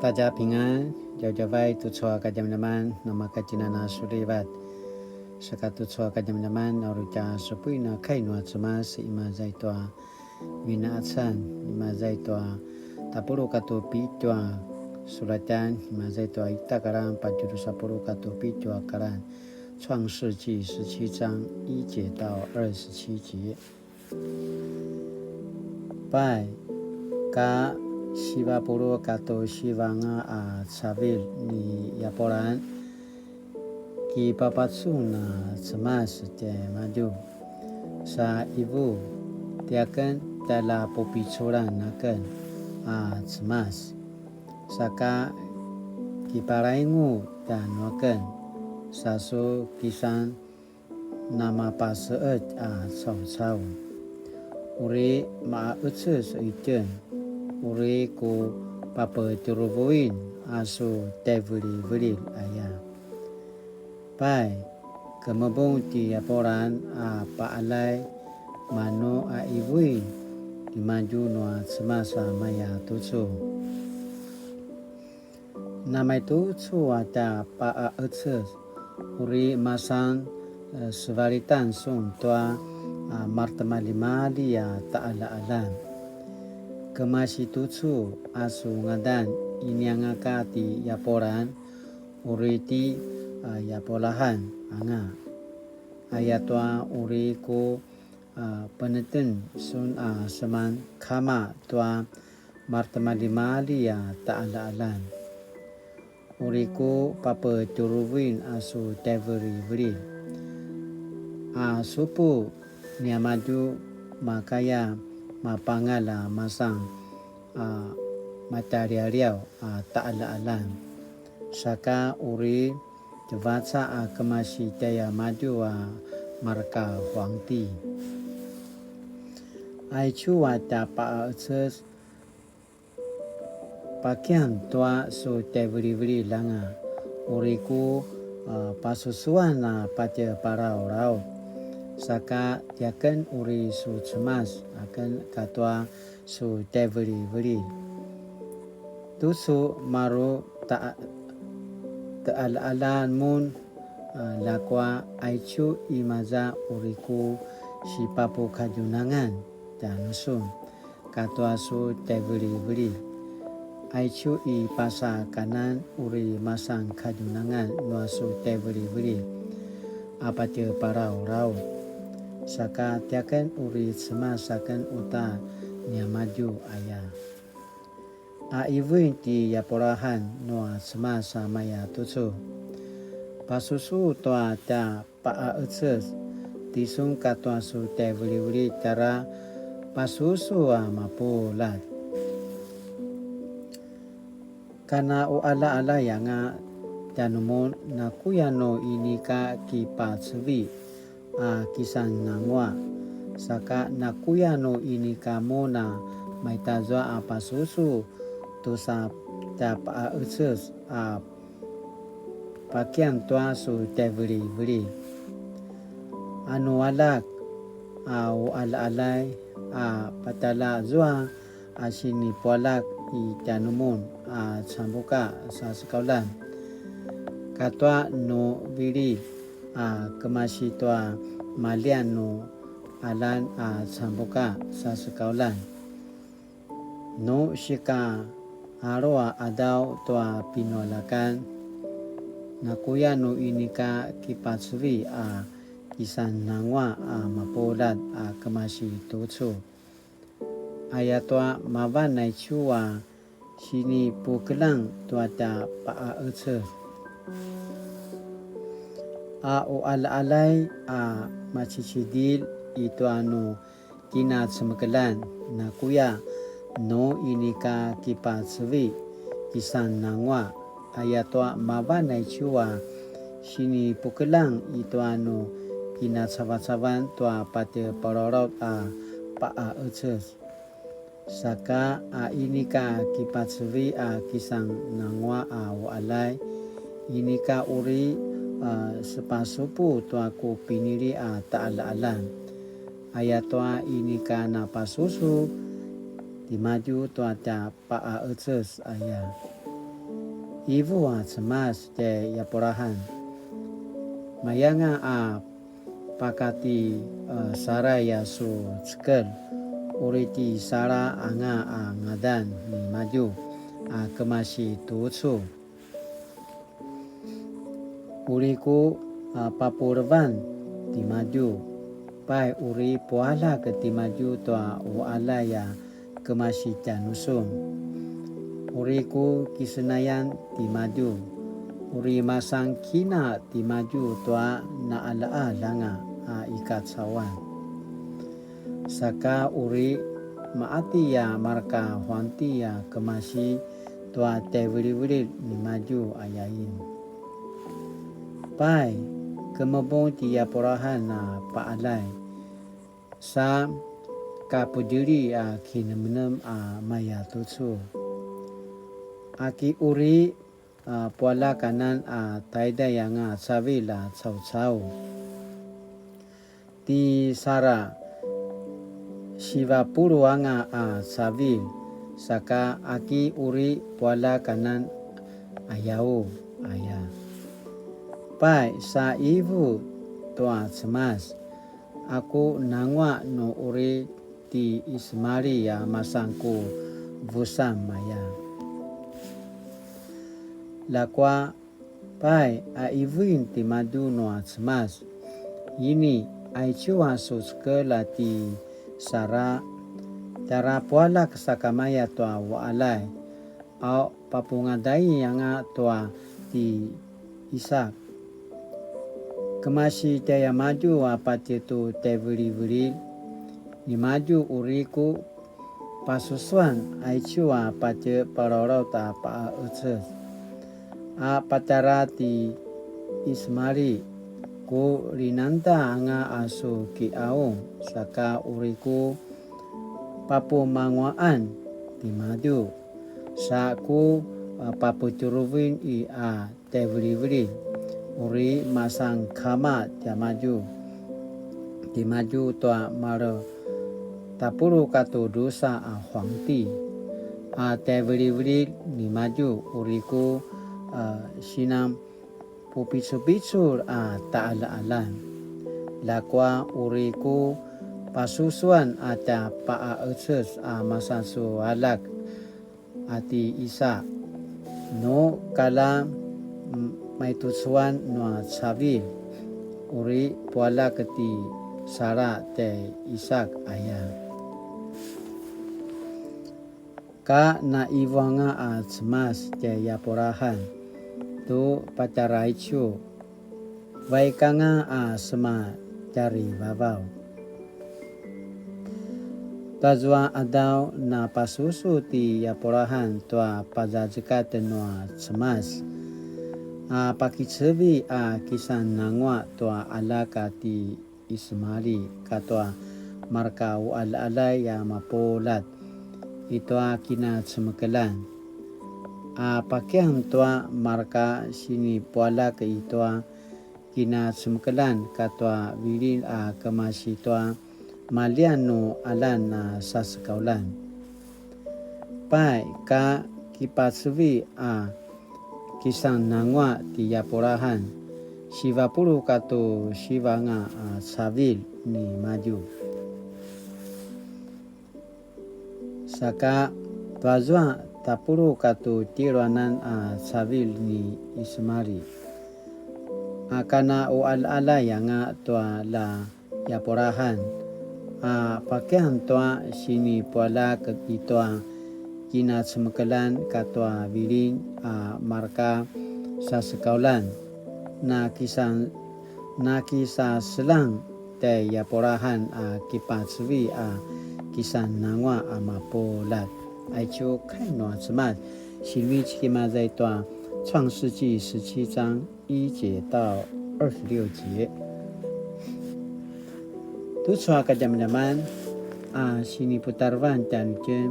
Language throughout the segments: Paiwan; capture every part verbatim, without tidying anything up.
大家平安, djavadjavay tucu a kadjamadjaman, namakatjinana sulivat. Saka tucu a kadjamadjaman, a uri tja supuin a kai nua Cemas, imaza i tua Vinqacan, imaza i tua tapuluq katua pitju a sulatjan, imaza i tua ita a kalan, patje drusa puluq katua pitju a kalan, 创世纪十七章一节到二十七节。 Pai, ka siva puluq katua siva anga a cavilj ni Yapuran, kipapacun a Cemas tjaimadju. Sa ivu, tiaken tjaljapupiculan aken a Cemas. Saka kiparaingu tjanuaken, sa su kisan namapaseqetj a caucau. Uri maqaecez itjen, uri ku papetjuruvuin a su tjaivilivililj aya. Pai, kemebung ti Yapuran a paqaljay, manu a ivuin timadju nua Cemas a maya tucu. Namaitucu a tja paqaecez, uri masan, e, sevalitan sun tua, a, maretimaljimalji a taqaljaqaljan. Kemasi tucu a su ngadan inianga ka ti Yapuran, uri ti, a, Yapulahan anga. Ayatua uri ku, a, peneten sun a seman kama tua maretimaljimalji a taqaljaqaljan. Uri ku papetjuruvuin a su tjaivilivililj. A supu niamadju makaya mapangalj a masan a matjalialiaw a taqaljaqaljan. Saka uri tjevaca a kemasi tjaimadju a mareka huangti. Aicu a tja paqaecez, pakian tua su tjaivilivililj anga, uri ku, a, pasusuan a patje palalaut. Saka tiaken uri su Cemas aken katua su tjaivilivililj. Tucu maru ta-, taqaljaqaljan mun, a, ljakua aicu imaza uri ku sipapukadjunangan tjanusun katua su tjaivilivililj. Aicu i pasa Kanan uri masan kadjunangan nua su tjaivilivililj a patje palalaut. Saka tiaken uri Cemas aken uta niamadju aya. A ivuin ti Yapulahan nua Cemas a maya tucu. Pasusu tua tja paqaecez, tisun katua su tjaivilivililj tjara pasusu a mapuljat. Kana uqaljaqaljay anga tjanumun nakuya nu inika kipacevi a kisanangua, saka nakuya nu inika mun a maitazua a pasusu tusa tja paqaecez a pakian tua su tjaivilivililj. A nu aljak a uqaljaqaljay a patjara zua a sinipualjak i tjanumun a cambuka sa sekaulan. Katua nu vili a kemasi tua maljian nu qaljan a cambuka sa sekaulan. Nu sika alu a qadaw tua pinualjakan, nakuya nu inika kipacevi a kisanangua a mapuljat a kemasi tucu. Ayatua mavan aicu a sinipukeljang tua tja paqaecez. A uqaljaqaljay a macicidilj i tua nu kinacemekeljan, nakuya nu inika kipacevi kisanangua, ayatua mavan aicu a sinipukeljang i tua nu kinacavacavan tua patje palalaut a paqaecez. Saka a inika kipacevi a kisanangua a uqaljay, inika uri a sepasupu tua ku pinili a taqaljaqaljan. Ayatua inika napasusu timadju tua tja paqaecez aya. Ivu a Cemas tjai Yapurahan, mayanga a pakati, a, Sarai a su cekel, uri ti Sara anga a ngadan nimadju a kemasi tucu. Uri ku, a, papulevan timadju, pai uri pualjak timadju tua uqaljay a kemasi tjanusun. Uri ku kisenayan timadju, uri masan kina timadju tua naqaljaqalj anga a i kacauan. Saka uri maqati a marka huangti a kemasi tua tjaivilivililj nimadju ayain. Pai, kemebung ti Yapurahan a paqaljay, sa kapedjeli a kinemnem a maya tucu. Aki uri, a, pualjak anan a taiday anga cavilj a caucau. Ti Sara, sivapulu anga a cavilj, saka aki uri pualjak anan ayau, aya. Pai, sa ivu tua Cemas, aku nanguaq nu uri ti Ismaili a masan ku vusan maya. Ljakua, pai, a ivuin timadju nua Cemas, ini, aicu a su cekel a ti Sara, tjara pualjak sakamaya tua uqaljay, a papungadai anga tua ti Isak. Kemasi tjaimadju a patje tu tjaivilivililj nimadju uri ku pasusuan aicu a patje palalaut a paqecez. A patjara ti Ismaili, ku linangeda anga a su kiqaung, saka uri ku papumanguaqan timadju, sa ku, a, paputjuruvin i a tjaivilivililj, uri masan kama tiamadju, timadju tua mare tapuluq katu drusa a huangti, a tjaivilivililj nimadju uri ku, a, sinan pupicupicul a taqaljaqaljan. Ljakua uri ku pasusuan a tja paqecez a masan su aljak a ti Isak. Nu kalja maitucuan nua cavilj, uri pualjak ti Sara tjai Isak aya. Ka na ivu anga a Cemas tjai Yapurahan tu patjara aicu, vaik anga a sema tjarivavaw. Tazua qadaw na pasusu ti Yapurahan tua pazazekatj nua Cemas, a pakicevi a kisan nanguaq tua aljak a ti Ismaili katua marka uqaljaqaljay a mapuljat i tua kinacemekeljan. A pakian tua marka sinipualjak i tua kinacemekeljan katua vililj a kemasi tua maljian nu qaljan a sasekauljan. Pai ka kipacevi a kisan nanguaq ti Yapurahan, sivapuluq katu siva anga a cavilj nimadju. Saka tuazua tapuluq katu tjelu anan a cavilj ni Ismaili. A kana uqaljaqaljay anga tua la Yapurahan, a pakian tua sinipualjak i tua kinacemekeljan katua vililj a marka sasekauljan, na kisan, na kisaseljang tjai Yapurahan a kipacevi a kisan nanguaq a mapuljat. Aicu kai nua Cemas, sinivecik imaza i tua 创世纪十七章一节到二十六节。Tucu a kadjamadjaman a siniputarevan tjanuitjen,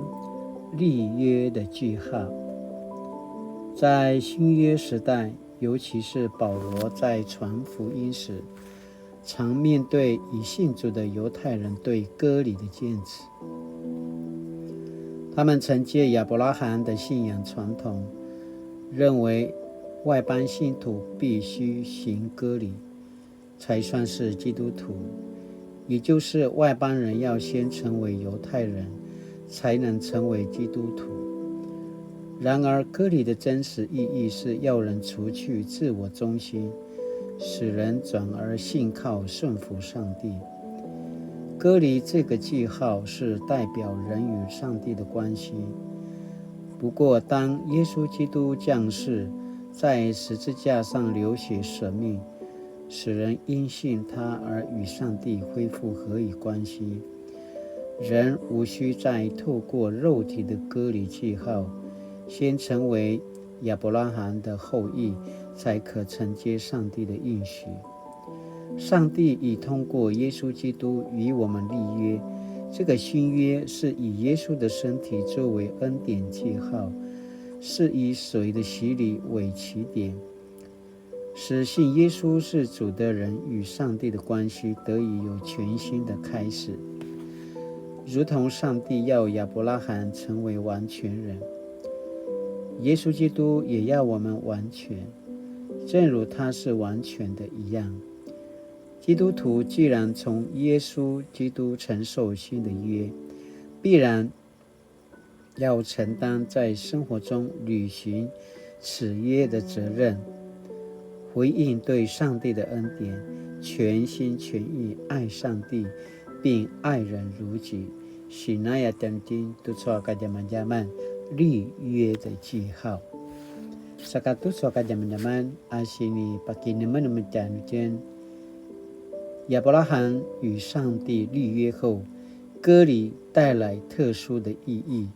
立約的记号。在新约时代，尤其是保罗在传福音时，常面对已信主的犹太人对割礼的坚持。他们承接亚伯拉罕的信仰传统，認為外邦信徒必須行割禮，才算是基督徒，也就是外邦人要先成為猶太人，才能成為基督徒。然而，割禮的真實意義是要人除去自我中心，使人轉而信靠順服上帝。割禮這個記號是代表人與上帝的關係。不過，當耶穌基督降世，在十字架上流血捨命，使人因信他而與上帝恢復合一關係。人無需再透過肉體的割禮記號，先成為亞伯拉罕的後裔，才可承接上帝的應許。上帝已通過耶穌基督與我們立約，這個新約是以耶穌的身體作為恩典記號，是以水的洗禮為起點，使信耶穌是主的人與上帝的關係得以有全新的開始，如同上帝要亞伯拉罕成為完全人，耶穌基督也要我們完全，正如他是完全的一樣。基督徒既然從耶穌基督承受新的約，必然要承擔在生活中履行此約的責任，回應對上帝的恩典，全心全意愛上帝，並愛人如己。Sinaya tjantin tucu a kadjamadjaman, 立約的記號。Saka tucu a kadjamadjaman, a sinipakinemenem tjanuitjen, 亞伯拉罕與上帝立約後，割禮帶來特殊的意義。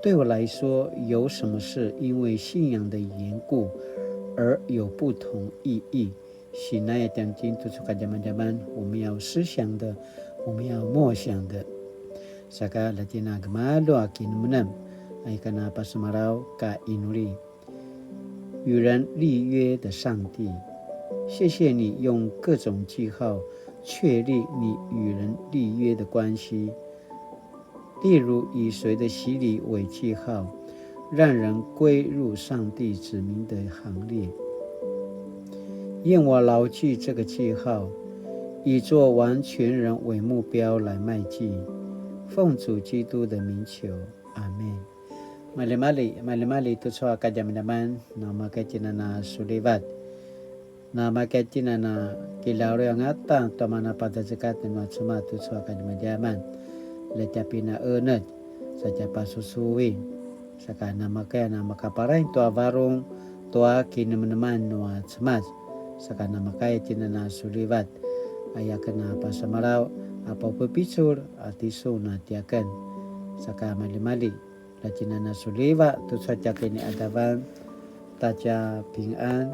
對我來說，有什麼事因為信仰的緣故而有不同意義？Sinaya tjantin tucu a kadjamadjaman, 我們要思想的，我們要默想的。Saka ljatjina gemalju a kinemenem, aya ken a pasemalaw ka inuli. 與人立約的上帝，謝謝你用各種記號確立你與人立約的關係，例如以水的洗禮為記號，讓人歸入上帝子民的行列。願我牢記這個記號，以做完全人為目標來邁進。奉主基督的名求，阿們。Malimali, malimali tucu a kadjamadjaman, na makatjinana sulivat. Na makatjinana kilauriyangata tua mana padazekat nua Cemas tucu a kadjamadjaman. Letjapina enec, satja pasusuin. Saka namakaya na makaparain tua varung tua kinemeneman nua Cemas. Saka namakaya tjinana sulivat. Aya ken a pasemalaw, a papupicul, a tisun a tiaken. Saka malimali. Ljatjinana sulivat tucu a tja kiniadavan, ta tja pingan,